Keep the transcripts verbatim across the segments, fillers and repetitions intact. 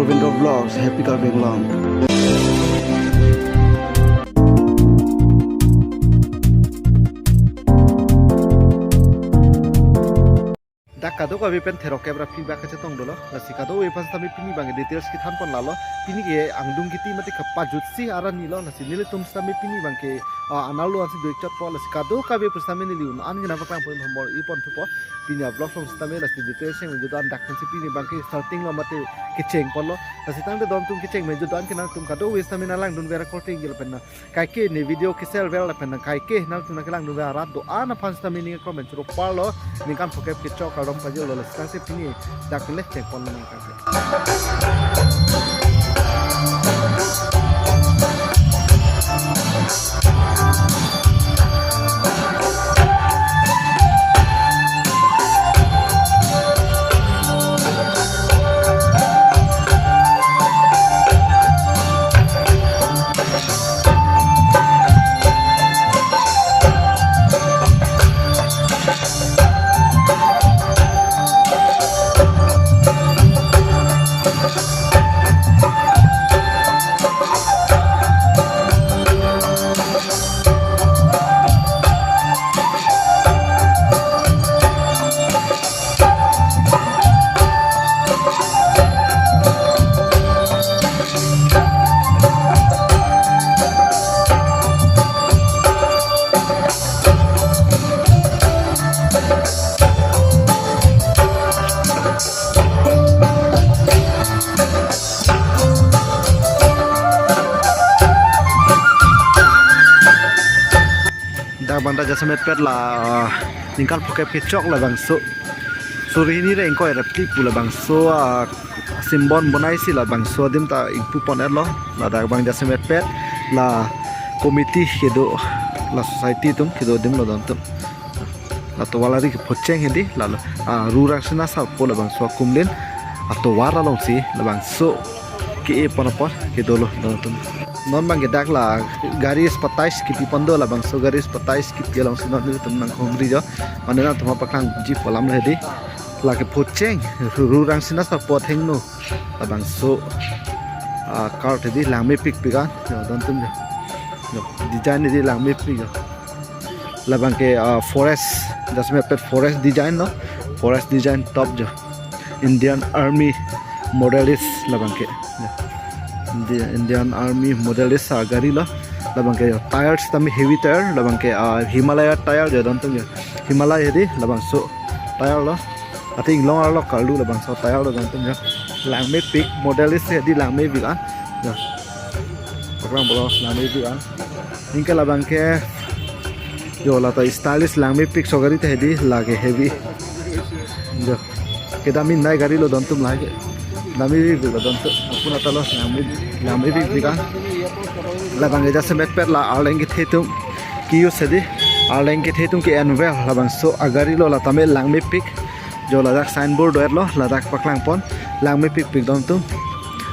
Ravindra Vlogs, Happy Karbi Anglong. Dak kadokave pen therok kep ra feedback kachetong dolo. Lasi kadokave aphan sitame pini abang details kethan pon lalo. Pini ke angdung kiti mate kapajutsi arni lo. Lasi nelitum sitame pini abang ke, ah, anerlo ansi do-ik chotpo. Lasi kadokave aphan sitame neli un-an ke nangpaklang pon bor-i pon thupo. Pini a-vlog along sitame lasi details cheng menjo do-an dak pensi pini abang ke starting lo mate kecheng ponlo. Lasi tangte don atum kecheng menjo do-an ke nangtum kadokave sitame nanglang dunver akorte ingil pen na kaike ne video kesel ver lapen nang kaike nangtum nangkelang dunver arat do-an aphan sitame ning comment choro parlo, ningkan phokep kechok kardom pajirlo, lasi tangte pini dak le cheng ponlo nang kangke. Dak abang ta jasemet pet la, ah, ningkan phokep kechok labangso. Suri hini ra ingkoi ra phli pu labangso, ah, simbon bonai si labangso adim ta ingpu pon-etlo. Ladak abang jasemet pet la committee kedo, la society atum kedo adim lo don atum. La tovar ari kephocheng hedi lalo, ah, Ru Rangsina Sarpo labangso akumlin atovar alongsi labangso ke-e pon apor kedolo don atum. Non abang ke dak la gari spatais kepi pon do, labangso gari spatais kepi alongsi non atum nangkehumri jo. Mane nangtum apaklang ji pu alam lo hedi. La kephocheng Ru Rangsina Sarpo athengno labangso, ah, car hedi langmepikpik an jo don atum jo. Jo, design hedi langmepik jo. Labang ke, ah, forest, jasemet pet forest design lo, forest design top jo. Indian Army model is labang ke. Jo. Indi-, Indian Army model is agari lo. Labang ke jo, tires tame heavy tire, labang ke, ah, Himalaya tire jo don atum jo. Himalaya hedi labangso tire lo. Ati inglong arlo karlu labangso tire lo don atum jo. Langmepik model is hedi langmepik an. Jo. Program bolo langmepik an. Anke labang ke jo la ta stylish langmepik so gari ta hedi lake heavy. Jo. Kedam-i nai gari lo don atum lake. Damri lo don atum. Apun ata lo langme, langmepikpik an. Labang ke jasemet pet la arleng kethe atum ke-use hedi. Arleng kethe atum ke-en ver labangso agari lo la tame langmepik. Jo ladak signboard do-etlo, ladak paklang pon, langmepikpik don atum.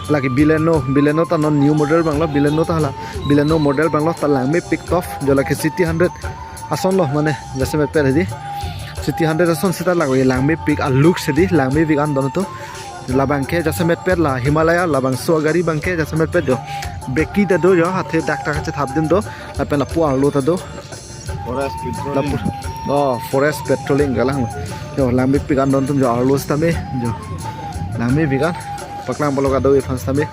Lake Baleno, Baleno ta non new model abang lo, Baleno ta hala, Baleno model abang lo ta langmepik top, jo lake City Hundred ason lo mane, jasemet pet hedi. City Hundred ason seta lake langmepik a-look hedi, langmepik an don atum. Labang ke jasemet pet la Himalaya, labangso agari abang ke jasemet pet jo. Beki ta do jo, athe dak ta kachethap adim do, lapen lapu arlo ta do. Forest patrolling. Lapu-, oh, forest patrolling kalang. Jo, langmepik an don atum jo arlo sitame. Jo. Langmepik an. Paklang bolo kadokave aphan sitame.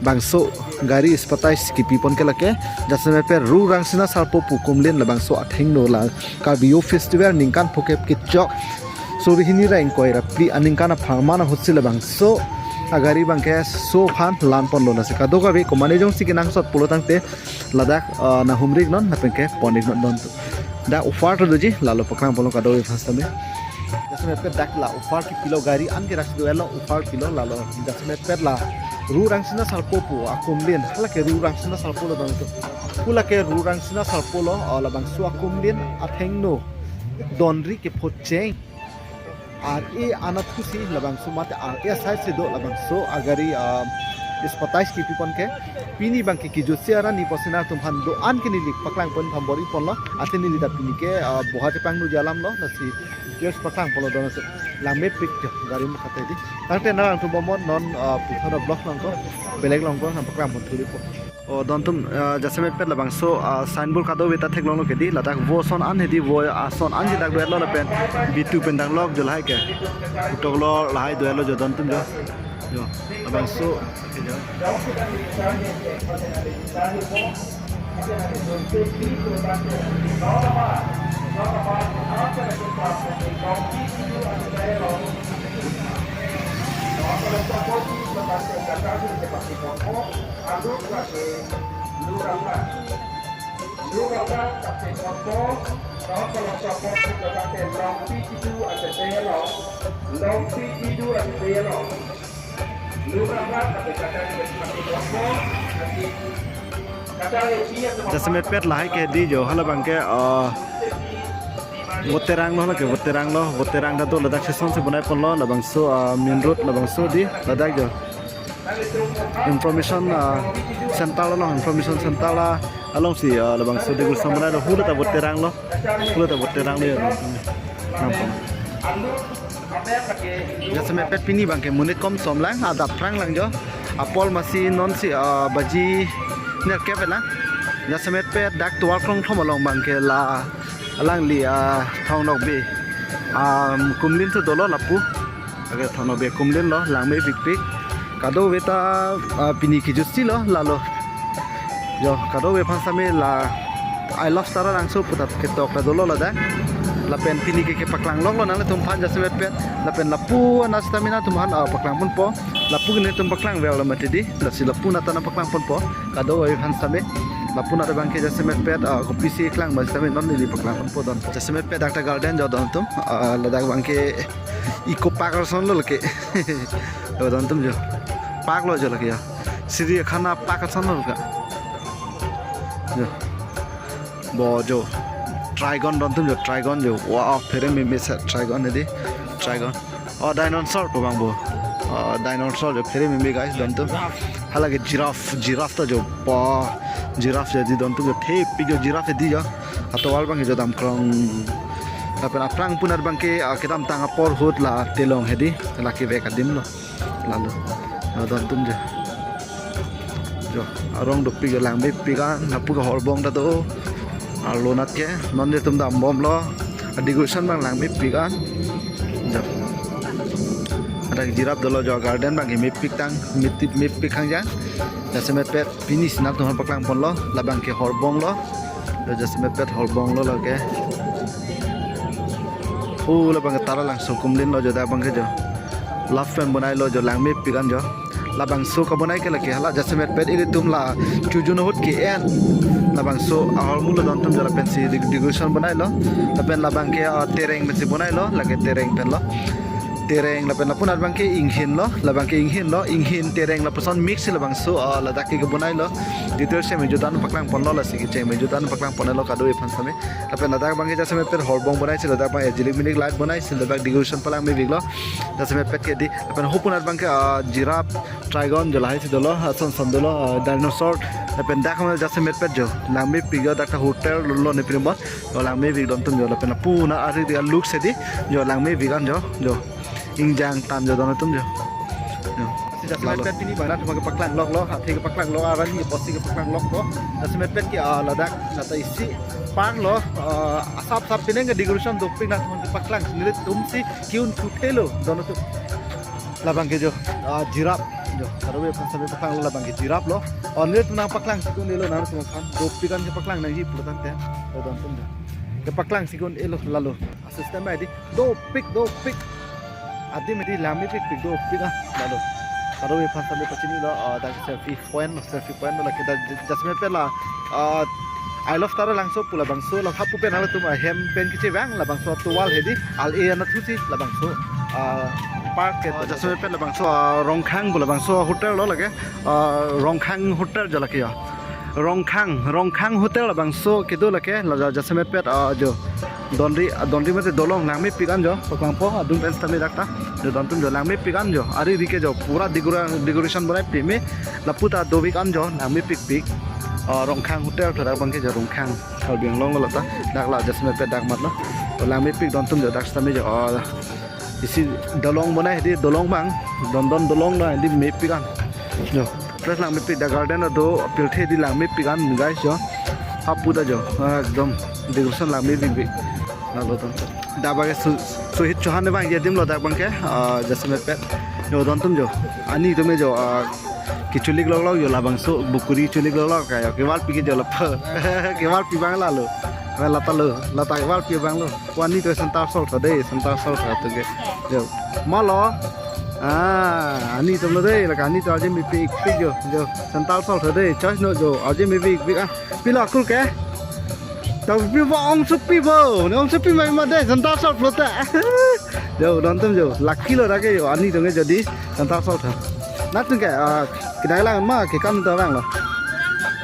Bangso gari spatais kepi pon ke lake. Jasemet pet Ru Rangsina Sarpo pu akumlin labangso athengno la Karbi Youth Festival ningkan phokep kechok. Suri hini ra ingkoi ra phli aningkan apharman ahutsi labangso agari abang ke so aphan lan ponlo, lasi kadokave komatne jongsi kenangsot pulo tangte ladak, ah, nanghumri-iknon, lapen ke pon-iknon don atum. Dak offer ta doji, lalo paklang bolo kadokave aphan sitame. Jasemet pet dak la offer kepilo, gari an ke rak si do-etlo, offer pilo lalo. Jasemet pet la Ru Rangsina Sarpo pu akumlin, halake Ru Rangsina Sarpo lo don atum. Halake Ru Rangsina Sarpo lo, ah, labangso akumlin athengno donri kephocheng ar-e anatthu si labangso mate ar-e asai si do labangso agari, ah, spatais kepi pon ke. Pini abang ke kejutsi arni pusi nangtum aphan do-an ke neli paklang pon bor-i ponlo. Athe neli ta pini ke, ah, boha chepangnoji alam lo, lasi just paklang ponlo don atum. Langmepik jo, gari mukha ta di. Tangte nangtum bomnon non, ah, puthot a-vlog along ko, beleg along ko, nangpaklang pon thuri po. O dontum, ah, jasemet pet labangso, ah, signboard kadokave ta theklonglo ke di, ladak vo ason an hedi, vo ason an si dak do-etlo lapen, bitu pen danglok jo lahai ke. Utok lo lahai do-etlo jo dontum jo. Jo, labangso, jo. Jasemet pet lahai ke di jo, halabangke, ah, Voterang lo, lake Voterang lo, Voterang ta do ladak si ason si bonai ponlo, labangso, ah, main road labangso di, ladak jo. Information, ah, center lo, information center la, along si, ah, labangso decoration bonai lo, hula ta Voterang lo, hula ta Voterang lo jo. Nampang. Jasemet pet pini abangke monit komsom lang, adap aphrang lang jo. Apor masi non si, ah, baji nerkep lang. Jasemet pet dak tovar krongthom along abangke la alangli, ah, Thong Nokbe, ah, Kumlin thu dolo lapu. Lake Thong Nokbe Kumlin lo, langmepikpik. Kadokave ta, ah, pini kejut si lo, lalo. Jo, kadokave aphan same la I Love Taralangso pu ta ketok ta dolo ladak. Lapen pini ke kepaklang loklo nanglitum aphan jasemet pet. Lapen lapu anat sitame nangtum aphan, ah, paklang ponpo. Lapu ke netum paklang verlo mati di. Lasi lapu anat ta nangpaklang ponpo. Kadokave aphan same. Lapu anat abangke jasemet pet, ah, kopisi klang ba sitame non neli paklang ponpo don. Jasemet pet dak ta garden jo dontum. Ah, ladak abangke Eco Park ason lo lake. Jo dontum jo. Park lo jo lake ya. Chiriakhana Park ason lo ka. Jo. Bo jo. Trigon dontum jo, trigon jo. Wow, phere meme sa trigon di. Trigon. Oh, dinosaur pu abang bo. Oh, dinosaur jo phere meme guys dontum. Halake giraffe, giraffe ta jo. Bo, giraffe jo di dontum jo. Thepik jo giraffe di jo. Atovar abang jo damkrong. Lapen aphrang pu anat abangke, ah, kedamtang apor ahut la telong hedi. Lake vek adim lo. Lalo. Lo dontum jo. Jo, arong dopik jo langmepik an, lapu ke horbong ta do. Arlo anat ke, non netum dambomlo. A-decoration abang langmepik an. Jo. Ada giraffe dolo jo garden abangke mepik tang, mepik, mepik hangjang. Jasemet pet pini si nangtum aphan paklang ponlo, labangke horbong lo. Lo jasemet pet horbong lo lake. Pu labangke Taralangso Kumlin lo jo dak abangke jo. Love pen bonai lo jo langmepik an jo. Labangso kabonai ke lake hala jasemet pet ilitum la chojun ahut ke-en. Labangso ahormu lo dontum jo lapen si de-, decoration bonai lo. Lapen labangke, ah, tereng pensi bonai lo, lake tereng pen lo. Tereng lapen lapu anat abangke inghin lo, labangke inghin lo, inghin tereng lapuson mix si labangso, ah, ladak ke kebonai lo. Details si meju dan paklang ponlo lasi kecheng meju dan paklang ponlo kadokave aphan same. Lapen ladak abangke jasemet pet horbong bonai si ladak abang jilik milik light bonai si ladak decoration palangmepik lo. Jasemet pet ke di, lapen hapu anat abangke, ah, giraffe, trigon jo lahai si dolo, ason son dolo, ah, dinosaur. Lapen dak abang jasemet pet jo, langmepik jo dak ta hotel lo ne primot. Jo langmepik dontum jo lapen lapu anat ari dia look si di, jo langmepik an jo, jo. Ingjang tan jo dontum jo. Jo. Jasemet pet pini abang nangtum kepaklang loklo, athe kepaklang lok, arani posi kepaklang loklo. Jasemet pet ke, ah, ladak, lata isi park lo, ah, asap asap penang ke decoration dopik nangtum kepaklang, nelitum si ke-un thuthe lo, dontum. Labangke jo, ah, giraffe. Jo, kadokave aphan same paklang lo labangke giraffe lo. O nelitum nangpaklang si ke-un-e lo nangtum aphan. Dopik an kepaklang nangji pulotangte. Lo dontum jo. Kepaklang si ke-un-e lo lalo. A-system ai di. Dopik, dopik. Adim di langmepikpik dopik ah. Lalo. Kadokave aphan same pachinilo, ah, dak selfie point, selfie point lake dak jasemet pet la, ah, I Love Taralangso pu labangso la hapu pen halatum ahem pen kechevang labangso atovar hedi al-e anatthu si labangso, ah, park ke. Ah, jasemet pet labangso, ah, Rongkhang pu labangso hotel lo lake, ah, Rongkhang Hotel jo lake ya. Rongkhang, Rongkhang Hotel labangso kedo lake, la ja-, jasemet pet, ah, jo. Donri, ah, donri mate dolong langmepik an jo, paklangpo, adung pen sitame dak ta. Jo dontum jo langmepik an jo, ari ri ke jo, pura decora-, decoration bonai peme, lapu ta dovik an jo, langmepikpik. Ah, Rongkhang Hotel, thadak abangke jo Rongkhang, Karbi Anglong lo ta, dak la jasemet pet dak mat lo. Langmepik dontum jo dak sitame jo, ah, Isi dolong bonai hedi, dolong bang, don don dolong na hedi mepik an. Jo, fresh langmepik, dak garden do, pirthe di langmepik an guys jo. Hapu ta jo, ah, ekdom decoration langme bing bing. Lalo don. Dak bang ke Su-, Suhit Chauhan abang adim lo dak bang ke, ah, jasemet pet. Jo don atum jo. Ani atum jo, ah, kecholik lok lok jo labangso bukuri cholik lok lok kayo. Kevalpi ke jo lapu. Kevalpi bang lalo. Lata lo, lata kevalpi bang lo. Ko ani atum Santa Sol tha dei, Santa Sol tha atum ke. Jo. Malo. Ah, ani atum lo dei, lake ani atum arje mepik pik jo, jo. Santa Sol tha dei, choice no jo, arje mepik pik ah. Pilo akur ke? Tau pi bo ongsopi bo, ne ongsopi mai ma dei, Santa Sol tha. Jo, don atum jo, lucky lo dak ke jo, ani atum ke jodi Santa Sol tha. Nat atum ke, ah, kedai lang ma, kekam ta lang lo.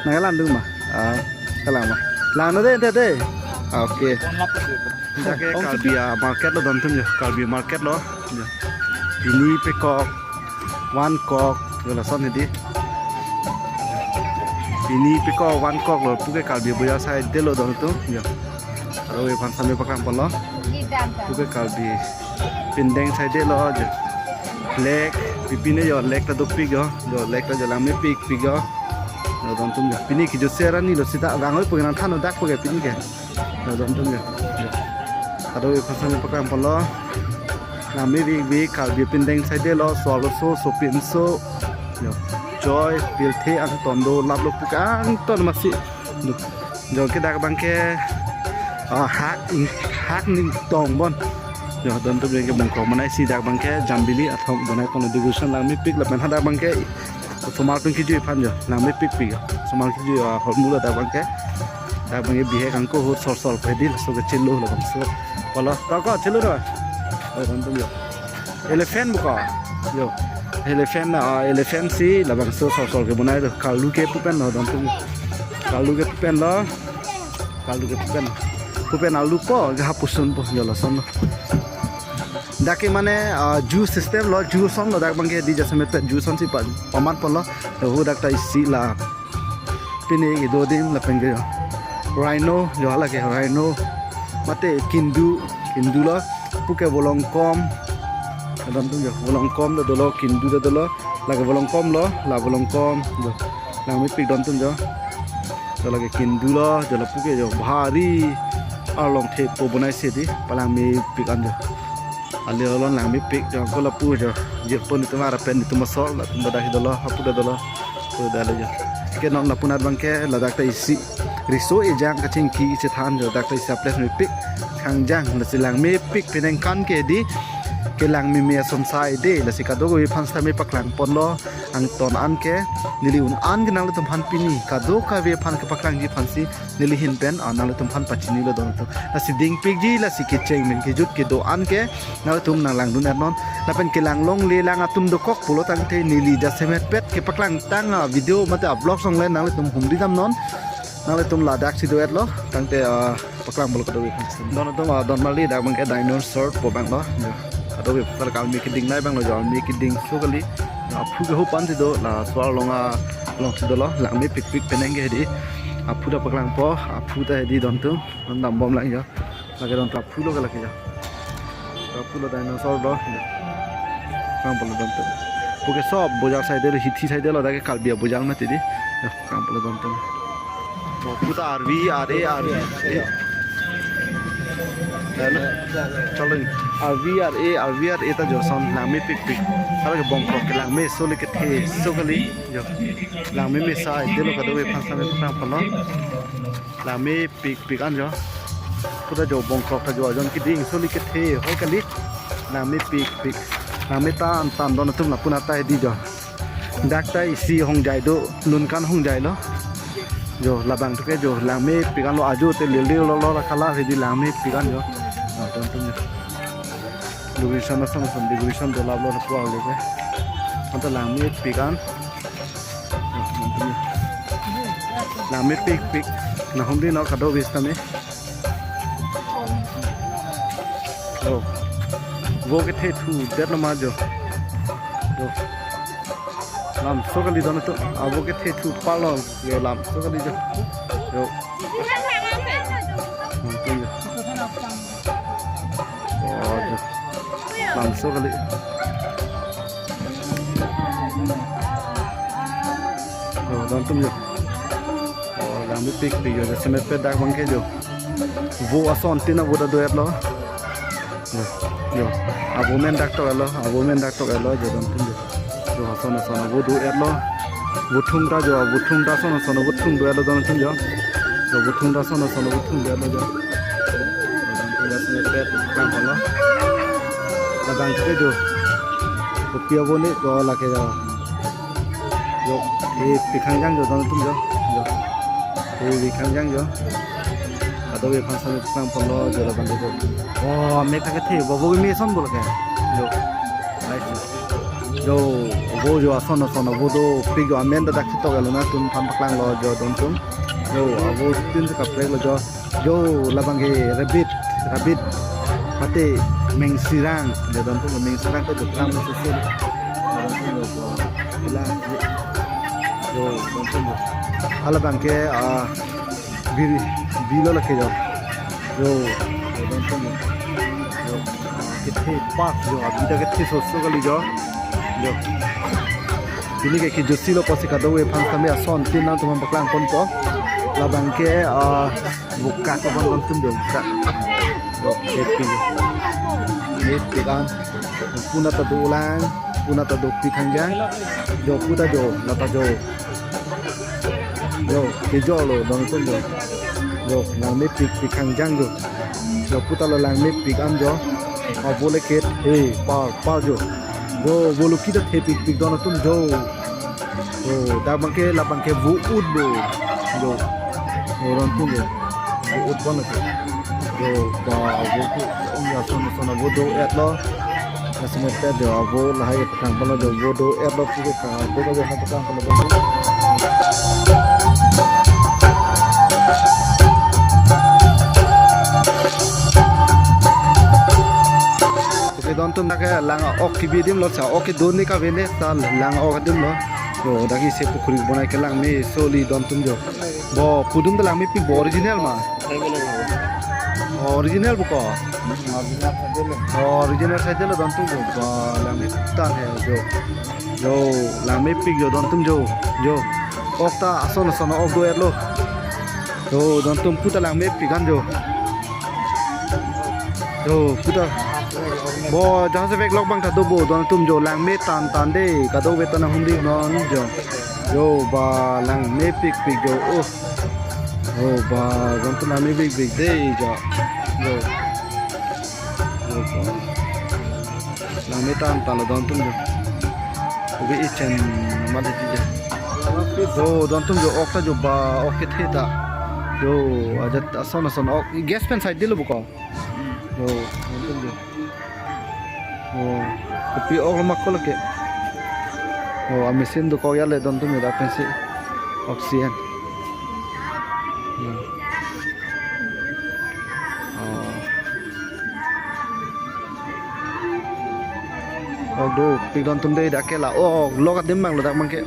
Nang lang dung ma. Ah, kelang ma. Lang no dei, dei, dei. Ah, okay. Dak ke Karbi a market lo don atum jo. Karbi market lo. Jo. Pini pekok, vankok, jo lason hedi. Pini pekok, vankok lo puke Karbi bojar side lo don atum. Jo. Aro ephan same paklang pon lo. Puke Karbi pindeng side lo jo. Lake, pipine jo lake ta dopik jo. Jo lake ta jo langmepik pik jo. Jo don atum jo. Pini kejut sera ni lo sita gang oi puke nangthan dak puke pini ke. Jo don atum jo. Jo. Aro ephan same paklang pon lo. Langme bik bik Karbi pindeng side lo, so arloso, sopinso. Jo. Joy, pirthe angton do, lap lo puke angton masi. Jo. Jo ke dak bang ke, ah, hak, hak ning tong bon. Jo don atum ke bongkrok bonai si dak bang ke jambili athong bonai kono decoration langmepik lapen hadak bang ke osomar atum kejui aphan jo, langmepik pik jo. Osomar kejui, ah, hormu lo dak bang ke. Dak bang ke bihek angko ahut sol sol pe di laso ke chelo labangso. Polo, ta ko chelo do. Eh, don atum jo. Elephant buka. Jo. Elephant na, ah, elephant si labangso sol sol ke bonai do. Kalu ke pu pen lo don atum. Kalu ke pu pen lo. Kalu ke pu pen. Pu pen alu po, ke hapuson po, jo lason lo. Dak ke mane, ah, zoo system lo, zoo ason lo, dak bang ke di jasemet pet zoo ason si pa, pamat pon lo, jo hu dak ta isi la. Pine kedo adim lapen ke rhino, jo hala ke rhino. Mate kindu, kindu lo, puke volongkom. Don atum jo, volongkom do dolo, kindu do dolo, lake volongkom lo, la volongkom, jo. Langmepik don atum jo. Jo lake kindu lo, jo lapu ke jo bhari arlong thepo bonai si di, palangmepik an jo. Ali alon langmepik jo, ko lapu jo. Jirpo netum ara pen netum asol, latum bada hi dolo, hapu da dolo. Ko da le jo. Ke non lapu nat bang ke, ladak ta isi. Riso ejang kachingki chethan jo, dak ta isi a-place mepik. Khangjang, lasi langmepik penang kan ke di. Kelangme me asonsai de, lasi kadokave aphan same paklang pon lo. Angton an ke, neli un an ke nanglitum aphan pini, kadokave aphan kepaklangji aphan si, neli ahin pen, ah, nanglitum aphan pachini lo don atum. Lasi dingpikji, lasi kecheng pen kejut kedo an ke, nanglitum nang langdun er non. Lapen kelang longle lang atum dokok pulo tangte neli jasemet pet kepaklang tang, ah, video mate a-vlog along le nanglitum humri dam non. Nanglitum ladak si do-et lo, tangte, ah, paklang bol kadokave aphan. Don atum, ah, don mali dak bang ke dinosaur po bang lo. Jo. Kadokave aphan kalmi keding nai bang lo jo, almi keding so kali. Aphu ke hupan si do, laso along along si dolo, langmepik pik penang ke hedi. Aphu ta paklangpo, aphu ta hedi don atum, don dam bom lang jo. Lake don atum aphu lo ke lake jo. Aphu lo dinosaur lo. Kang polo don atum. Puke sob bojar side lo, hithi side lo, dak ke Karbi bojar mati di. Kang polo don atum. Puta R V R A, R V R A. Chalo ni. R V R A, R V R A ta jo ason langmepik pik. Hala ke bongkrok kelangme so le kethe so kali jo. Langme mesa, delo kadokave aphan same paklang pon lo. Langmepik pik an jo. Puta jo bongkrok ta jo ajon keding so le kethe ho kali. Langmepik pik. Langme tan tan don atum lapu nat ta hedi jo. Dak ta isi hongjai do, lunkan hongjai lo. Jo, labang tuke jo, langmepik an lo ajo te lele lo lo la kala hedi langmepik an jo. Ah, don atum jo. Decoration ason ason decoration do lap lo lapu arlo ke. Anta langmepik an. Ah, don atum jo. Langmepik pik. Nahum di no kado wis tame. Jo. Vo kethe thu det lo ma jo. Jo. Lam so kali don atum. Avo kethe thu palong. Jo lam so kali jo. Jo. Lam so jo. Oh, jo. Bangso kali. Yo, don atum yo. Oh, langmepikpik yo, jasemet pen dak abangke yo. Vo asontin avo ta do-etlo. Yo, yo. Avo amen dak tok-etlo, avo amen dak tok-etlo, yo don atum yo. Yo, ason ason avo do-etlo. Vothung ta yo, vothung ta ason ason avo thung do-etlo don atum yo. Yo, vothung ta ason ason avo thung do-etlo yo. Yo, don atum yo, jasemet pen dak abanglo. Labangke yo. Kopi avo ne yo lake yo. Yo, eh, pi khangjang yo, don atum yo. Yo. Eh, pi khangjang yo. Kadokave aphan sami pangpon lo yo labangke yo. Oh, mek ta kethe, vo vo kimi son bol ke. Yo. Nice. Yo, vo yo ason ason avo dopik yo amen ta dak chitok-etlo, nangtum aphan paklanglo yo don atum. Yo, avotin si kaprek lo yo. Yo, labangke rabbit, rabbit. Mate mengsirang. Yo don atum mengsirang ta duklang mengsisir. Yo don atum yo, ila. Yo, don atum yo. Alabangke, ah, biri, bilo lake yo. Yo, yo don atum yo. Yo, kethe park yo, abi ta kethe soso kali yo. Yo. Pini ke kejutsi lo pusi kadokave aphan sami asontin nangtum aphan paklangponpo. Labangke, ah, vokak abang don atum yo, vokak. Yo, happy. Ini pikan. Puna ta dolang, puna ta do pi khangjang. Yo, puta yo, lata yo. Yo, kejorlo don atum yo. Yo, langmepik pi khangjang yo. Yo, puta lo langmepik an yo. Avo le kethe par par yo. Yo, vo lo kita thepikpik don atum yo. Yo, dak abangke, labangke vo-ut bo. Yo. Yo, don atum yo. Vo-ut abang lake. Yo, ba, vo-ut. Ong ya, ason ason avo do-etlo. Jasemet pen yo avo lahai paklangponlo yo, vo do-etlo puke ka, vo ka yo ha paklangponlo. Oke, don atum dak ke lang ok kebi adim lo, sa ok kedo ne kave ne, sa lang ok adim lo. Yo, dak isi pukhuri bonai ke langmeso kali don atum yo. Bo, pudum ta langmepik bo original ma? Original bo ko? Original side lo. Original side lo don atum yo. Ba, langme tan he yo. Yo, langmepik yo don atum yo. Yo. Ok ta ason ason ok do-etlo. Yo, don atum puta langmepik an yo. Yo, puta. Bo, jahas vek lok abang ta do bo, don atum yo, langme tan tan de, kadokave ta nanghumri non yo. Yo, ba, langmepikpik yo, oh. Yo, ba, don atum langmepikpik de yo. Yo. Yo, ba. Langme tan tan lo don atum yo. Ubi ichen mal hiti yo. Yo, don atum yo, ok ta yo, ba, ok kethe ta. Yo, ajat ason ason ok. Gas pen side lo bo ko. Yo, don atum yo. Oh, kopi ok lo ma ko lake. Oh, a machine dokok ya le don atum yo, dak pensi oxygen. Hmm. Oh. Ok dopik don atum de dak ke la. Oh, lok adim abang lo dak abangke.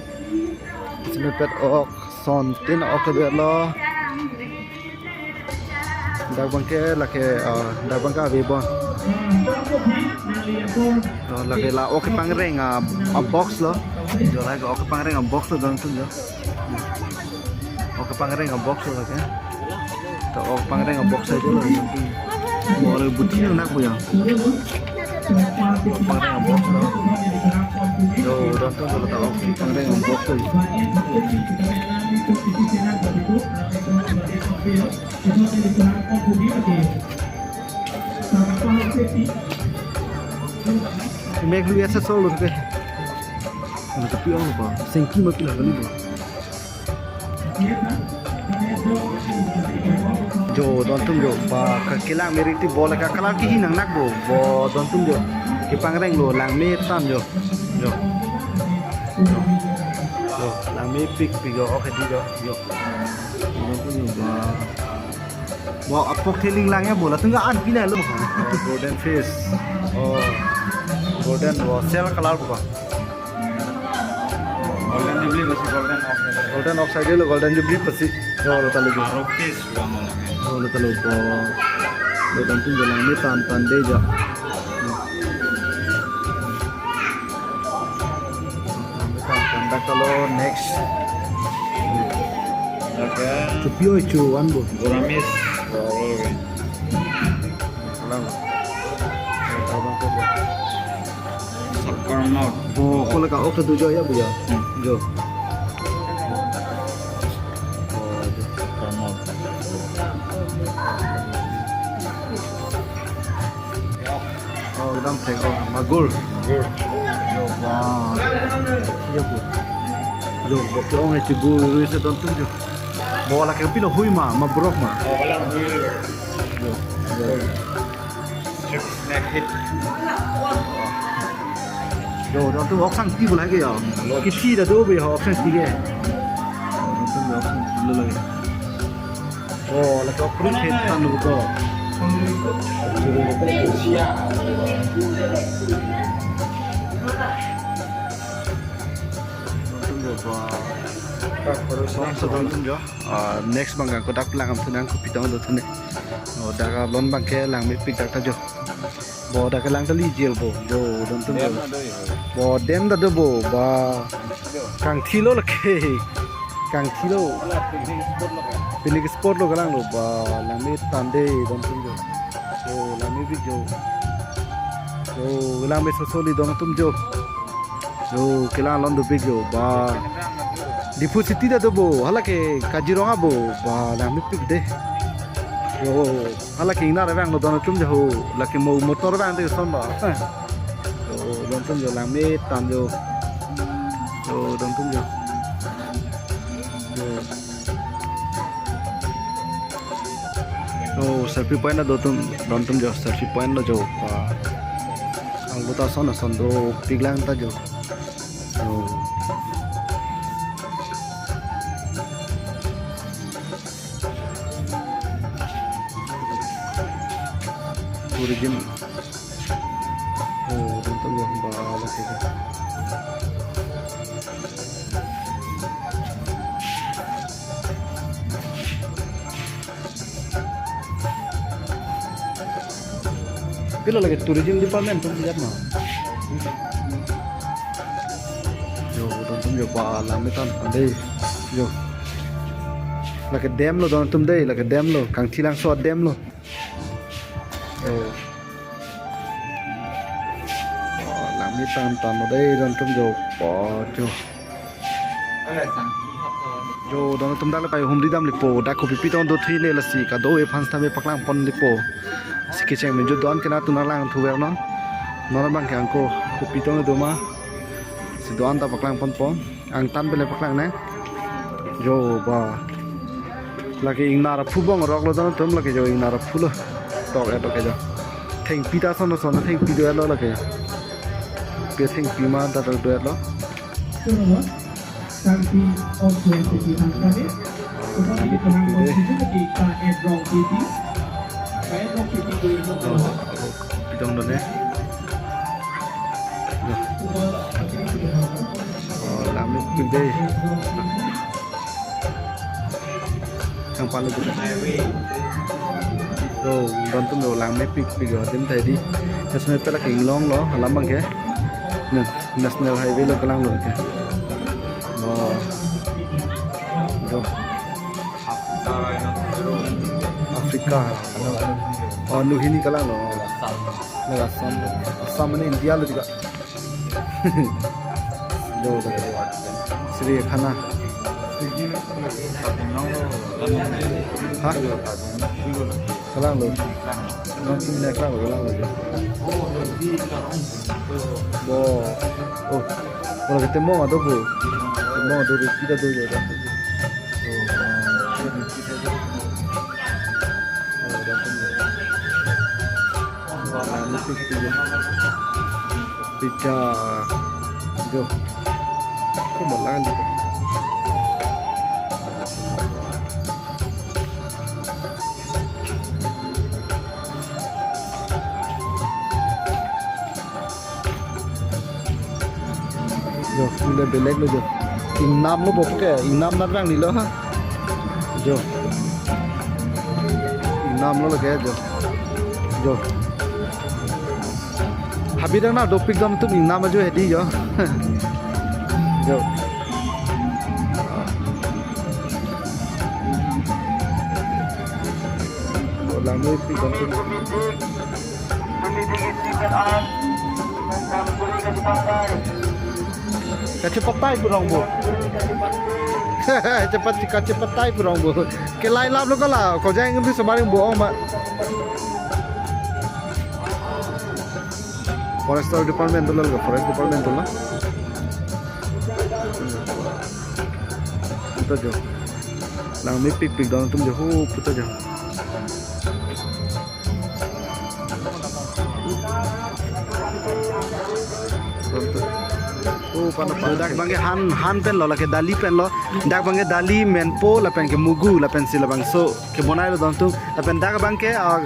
Jasemet pen ok asontin ok kedo-etlo. Dak abangke lake, ah, dak abangke ave bon. Oh, lake la ok kepangreng a, a box lo. Yo, lake ok kepangreng a box lo don atum yo. Ok kepangreng a box lo lake. To ok kepangreng a box aja lo. Boleh buti nangnak bu ya. Pangreng a box lo. Yo, don atum lo ta ok pangreng a box lo. Mek lu ya sesol lo ke. Ano tapi apa? Sengki mati lah kali bo. Jo, don atum jo, ba, ka kelang meri ti bo la ka kalar kihi nangnak bo, bo don atum jo. Kepangreng lo, langme tan jo. Jo. Jo, langmepikpik jo, oke di jo, jo. Don atum jo, ba. Bo, apok theling lang ya bo, latum ka an pina lo. Oh, golden fish. Oh, golden, bo, sel kalar bo. Golden Jubilee pasi golden oxide. Golden oxide lo, golden Jubilee pasi. Oh, lo ta lo jo. Aro fish lo mo lake. Oh, lo ta lo bo. Lo don atum jo langme tan tan de jo. Chalo, next. Okay. Chupi oi chu, one bo. Goramis. Salam. Sakkar Mount. Oh, ko laka ok tu jo ya, bu ya. Hmm. Jo. Oh, jo. Sakkar Mount. Oh, kedam thek, oh, magur. Magur. Jo, wah. Iya, bu. Jo, bo ke-ong e chibu rui se don tum jo. Bo lake pilo hui ma, ma brok ma. Oh, kalang hui. Jo, jo. Snack hit. Jo, don tum ok sangti bu lake ya. Lot. Kithi ta do be ho ok sangti ke. Don tum ok sangti lo lake. Oh, lake ok print het tan lo ko. Don tum jo, wah. Don tum jo. Ah, next bang ko dak lang am thunang ko pitong do thune. Oh, dak alon bang ke langmepik dak ta jo. Bo dak kelang kali jil bo. Jo, don tum bo. Dem ado ya. Bo dem ta do bo. Ba. Kangthi lo lake. Kangthi lo. Ala picnic spot lo kan. Picnic spot lo kelang lo. Ba, langme tande don tum jo. Jo, langmepik jo. Jo, langme sosoli don tum jo. Jo, kelang alon dopik jo. Ba. Diphu City ta do bo. Hala ke Kaziranga bo. Ba, langmepik de. Jo. Hala ke ingnar vanglo don tum jo ho, lake mo motor vang te son ba. Jo, don tum jo langme tande jo. Jo, don tum jo. Jo. Jo, selfie point ta do tum, don tum jo, selfie point lo jo. Wah. Albuta son son dopik lang ta jo. Jo. Tourism. Oh, don tum jo, ba lake. Pilo lake tourism department tum jat ma. Jo, don tum jo, ba langme tande. Jo. Lake dem lo don tum de, lake dem lo. Kangthilangso dem lo. Jo. Oh, langme tande de don tum jo. Ba jo. Jo, don tum dak le pai humri dam lepo, dak kopi pitong do thri le lasi kado-an aphan sitame paklang pon lepo. Si kecheng min jo don kena tuna lang thuver non. Non bang ke angko kopi tong do ma. Si don ta paklang pon pon. Angtan pele paklang ne. Jo, ba. Lake ingnar aphu bong rok lo don tum, lake jo ingnar aphu lo. Tok e tok e jo. Thengpi ta son son thengpi do lo lake. Pe thengpi ma ta do lo. Tangpi of K P P Hansari. Tetapi kenang konstitusi kita Edrong P P. Edrong P P itu itu. Pitong done. Oh, langmepik de. Sang palu kita. So, don tum lo langmepik pik yo, dim tadi. National pela king long lo, alam bang ke. Nah, National Highway lo kelang lo ke. Oh. Jo. Africa. Oh, nu hini kelang lo. Laga Assam. Assam mane India lo juga. Jo, jo. Sri khana. Ha? Kelang lo. Nang sini kelang lo, kelang lo. Bo. Oh. Kalau ketemu ada bu. Ketemu ada bu. Kita dulu ya. Oh. Pizza. Jo. Ko malang di. Jo, pule belek lo jo. Ingnam lo bo ke, ingnam nat vang ni lo ha. Jo. Ingnam lo lake jo. Jo. Habit na dopik don tum ingnam ajo hedi jo. Jo. Kami pi kontin. Kachepatai pu rong bo. Chepat, kachepatai pu rong bo. Kelai lap lo kala, ko jang ngi sumari bo ma. Forester department dolo, forest department dolo. Puta jo. Langmepikpik don atum jo, ho, puta jo. Oh, pana, pana. Dak abangke han, han pen lo, lake dali pen lo. Dak abangke dali, menpo, lapen ke mugu, lapen si labangso kebonai lo don atum. Lapen dak abangke, ah,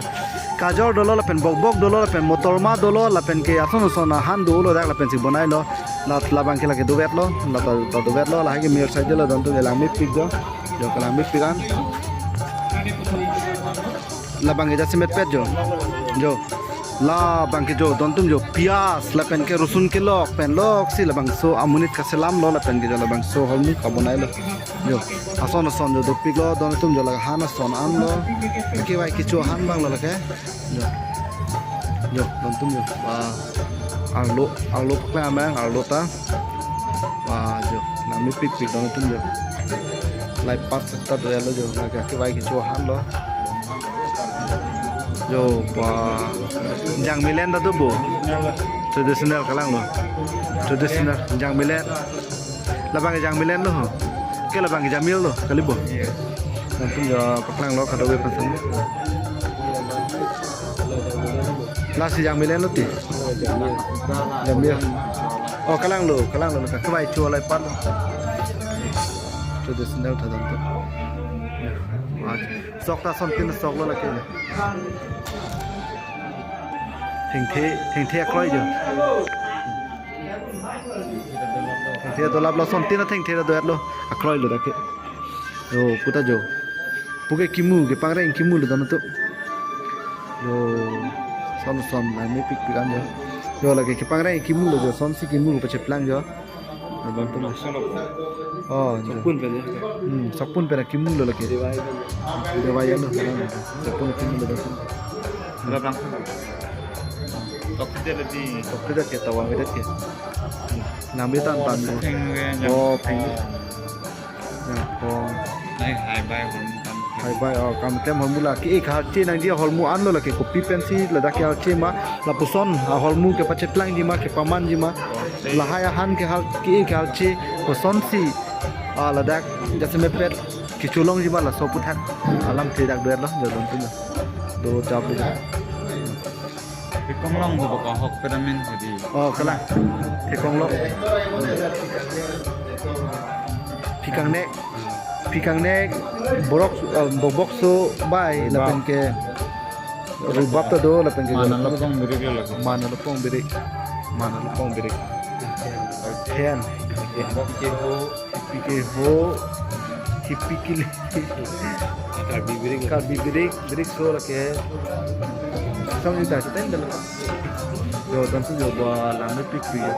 kajor dolo, lapen bokbok dolo, lapen motorma dolo, lapen ke ason ason ahan dolo dak, lapen si bonai lo. La, labangke lake dovet lo, la ta, ta dovet lo, lahai ke mir side lo don atum, langmepik jo. Jo, kelangmepik an. Labangke jasemet pet jo. Jo. Labangke jo, don atum jo, pias, lapen ke rosun kelok, pen lok si labangso amonit kaselam lo, lapen ke jo labangso holmu kabonai lo. Jo, ason ason jo dopik lo, don atum jo, lake han ason an lo. Kevai kecho ahan abang lo lake. Jo. Jo, don atum jo. Wah. Arlo, arlo paklang abang, arlo ta. Wah, jo. Langmepikpik don atum jo. Lai pas setta do ya lo jo. Lake kevai kecho ahan lo. Jo, wah. Jangmilen ta do bo. Traditional kalang lo. Traditional jangmilen. Labang jangmilen lo ho. Ke labang jamil lo, kali bo. Nanti ya paklang lo kado be pasan. Lasi jangmilen lo ti. Jamil. Oh, kalang lo, kalang lo. Kevai kecho lai pan lo. Traditional ta don atum. Sok ta sontin sok lo lake. Thengthe, thengthe akroi jo. Thengthe dolap lo, sontin thengthe doet lo. Akroi lo dak ke. Jo, puta jo. Puke kimu, kepangreng kimu lo don atum. Jo, son son, langmepikpik an jo. Jo, lake kepangreng kimu lo jo, son si kimu pacheplang jo. Don atum. Oh, jo. Sokpun pen ya. Hmm, sokpun pen kimu lo lake. Dewai pen. Dewai ya lo. Sokpun kimu lo don atum. Berapa langsung? Tok tidak lebih. Tok tidak kita uang tidak ke. Nang bitan pan lo. Peng ke, oh, peng. Yang pong. Nai hai bai holmu kan. Hai bai, oh, kam tem holmu la. Ke-ik halche nangji holmu an lo lake, kopi pensi ladak ke halche ma, lapuson, ah, holmu kepacheplang ji ma, kepaman ji ma. Lahai ahan ke hal, ke-ik halche, kosonsi, ah, ladak jasemet pet kecholong ji ma, laso aputhak alamthe dak doet lo, jo don atum. Do chap de. Pekong long ko baka hok pedamin jadi. Oh, kalang. Pekong long. Pikang nek. Pikang nek. Borok, eh, bobok so bai, lapen ke rubab ta do, lapen ke mana lo pong birik lo lake. Mana lo pong birik. Mana lo pong birik. Hen. Bok ke ho. Hipi ke ho, hipi kili. Karbi birik. Karbi birik, birik so lake. Song juta kita ini dalam. Jo, tentu jo ba langmepikpik jo.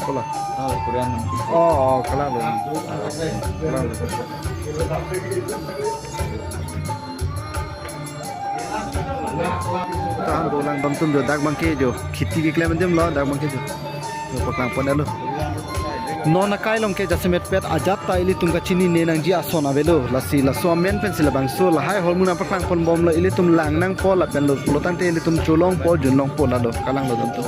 Kola. Ah, Korean. Oh, oh, kalang lo. Kalang lo. Tahan dolang don atum jo, dak abangke jo. Kheti keklem adim lo, dak abangke jo. Jo paklang pon lo. Non akai along ke jasemet pet ajat ta ilitum kachinine nangji ason avelo. Lasi laso amen pensi labangso lahai holmu nangpaklang pon bom lo, ilitum lang nangpo lapen lo pulo tangte ilitum cholongpo junlongpo lalo, kalang lo don atum.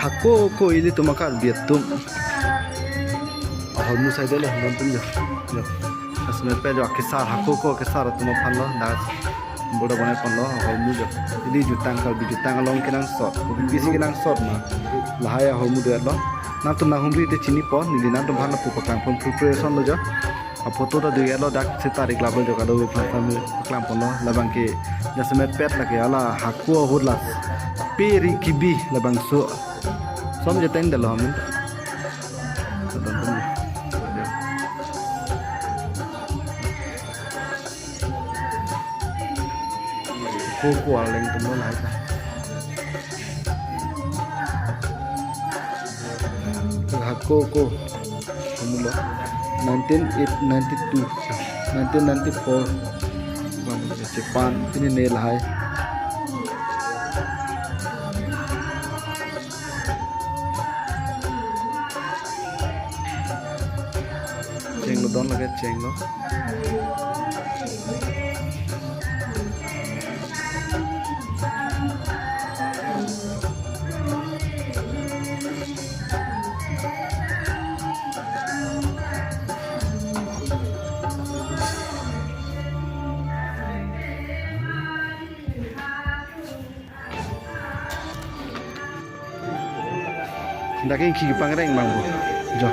Hako ko ilitum a-Karbi atum ahormu saidelo, don atum jo. Jo. Jasemet pet jo akesar, hako ko akesar atum aphan lo. Dak boda bonai ponlo ahormu jo. Ili jutang, Karbi jutang along kenangsot. Kopi pisi kenangsot ma. Lahai ahormu dolo. Nangtum nanghumri te chinipo, neli nangtum aphan lapu paklang pon preparation lo jo. A-photo ta dolo, dak seta ri klap lo jo, kadokave aphan ta paklang ponlo. Labang ke jasemet pet lake hala hako ahut la pe ri kibi labangso. Som je ten dolo amen. Don atum. Hako ko arleng atum lo lahai ta. Hako ko. Amulo. Nineteen eight, ninety-two. Nineteen ninety-four. Bang chepan pini ne lahai. Chenglo, don lake chenglo. Dak ingki kepangreng abang bo. Jo.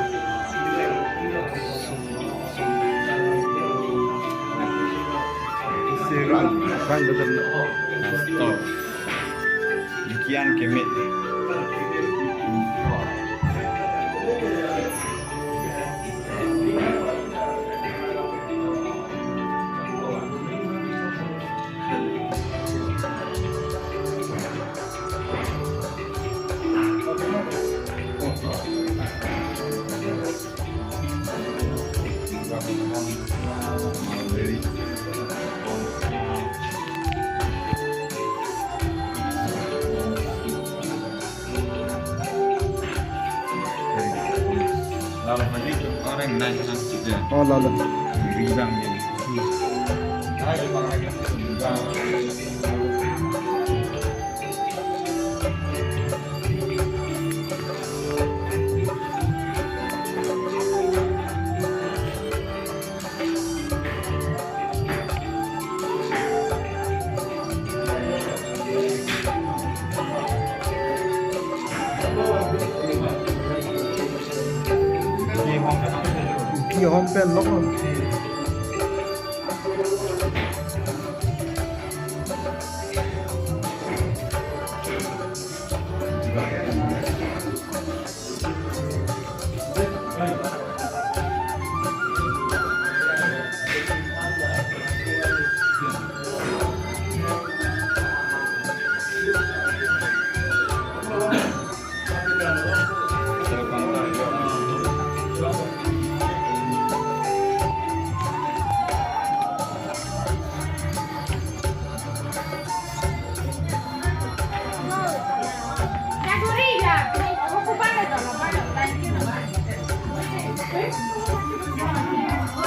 Rang, rang betul. Pastor. Dikian kemit. Lalo tadi orang naik nang juga. Oh, lalo. Ribang dia. Ribang. Ki hom pen lo.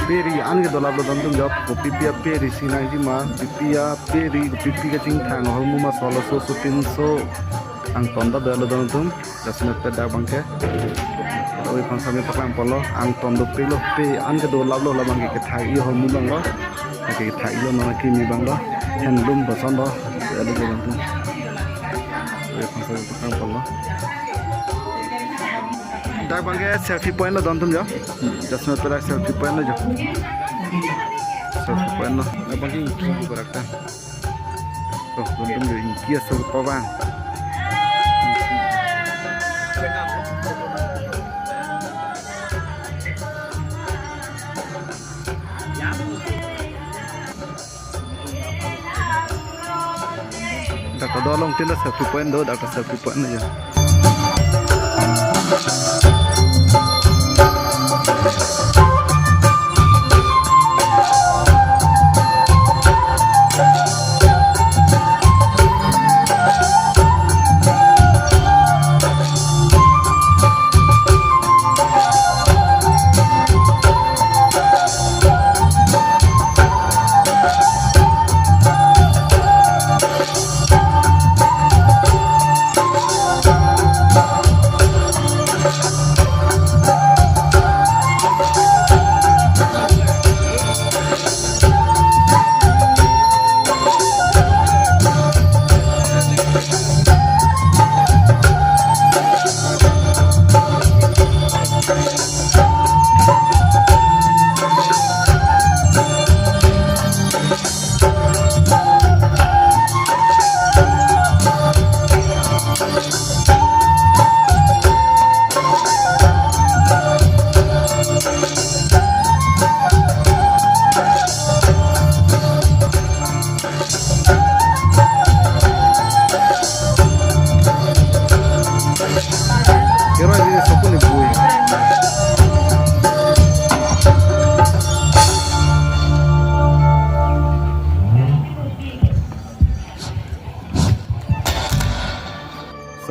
Pe ri an ke dolap lo don atum jo, kopi pi ape ri si nangji ma, kopi pi ape ri, kopi pi kachingthang ahormu ma solo so, so tin so, angton ta dolo don atum. Jasemet pet dak abang ke. Oi, phangsami paklang ponlo, angton dopiklo, pe an ke dolap lo, labang ke kethak-i ahormu abang lo. Ke kethak-i lo, nona kimi abang lo. Handloom boson lo. Oi, phangsami paklang ponlo. Dak abang ke selfie point lo don atum jo. Jasemet pet dak selfie point lo jo. Selfie point lo. Dak abang ke ingki berak ta. Oh, don atum jo ingki aso pavang. Dak ta dolong tin ta selfie point do, dak ta selfie point aja.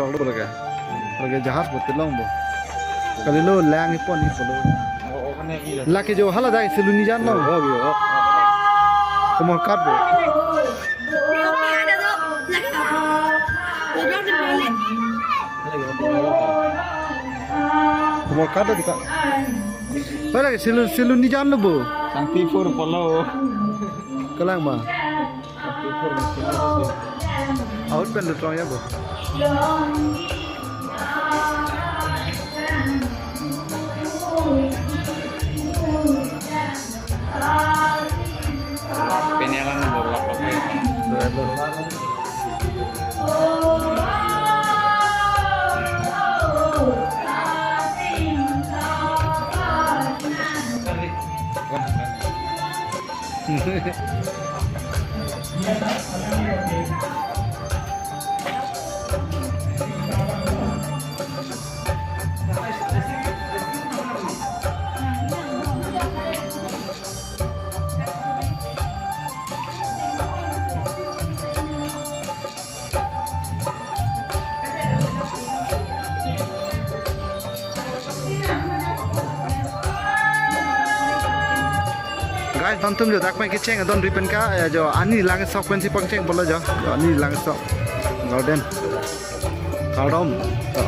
Lo lake. Lake jahaj bo telong bo. Kalilo lang ipon ipon lo. Oh, oh, kane iya. Lake jo hala dai selun nijan lo. Oh, oh, oh. Komor kat bo. Komor kat bo kita. Hala ke selun selun nijan lo bo. Sangti pur polo. Kalang ma. Ahut pen lutrong ya bo. Penyalan borlak apa ya? Guys, don atum jo dak pen kecheng adon ri pen ka, eh, jo ani langsok pensi pangcheng polo jo. Jo ani langsok. Garden. Kardom. Jo.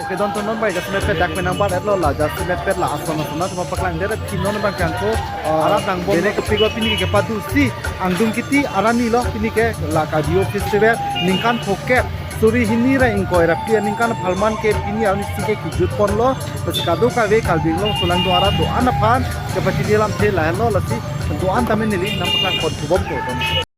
Okay, don atum, non bai jasemet pet dak pen nangbat etlo, la jasemet pet la ason ason atum apaklang det, pini non abang ke angko, ah, arat nangbom lo, kepik lo pini ke padu si angdung kiti arni lo, pini ke la Karbi Festival ningkan phokep suri hini ra ingkoi ra phli aningkan apharman ke pini arni si ke kejut ponlo, lasi kadokave Karbi Anglong aso langdun arat do-an aphan kepachini alamthe lahenlo, lasi do-an tame neli nangpaklang pon thubom ko.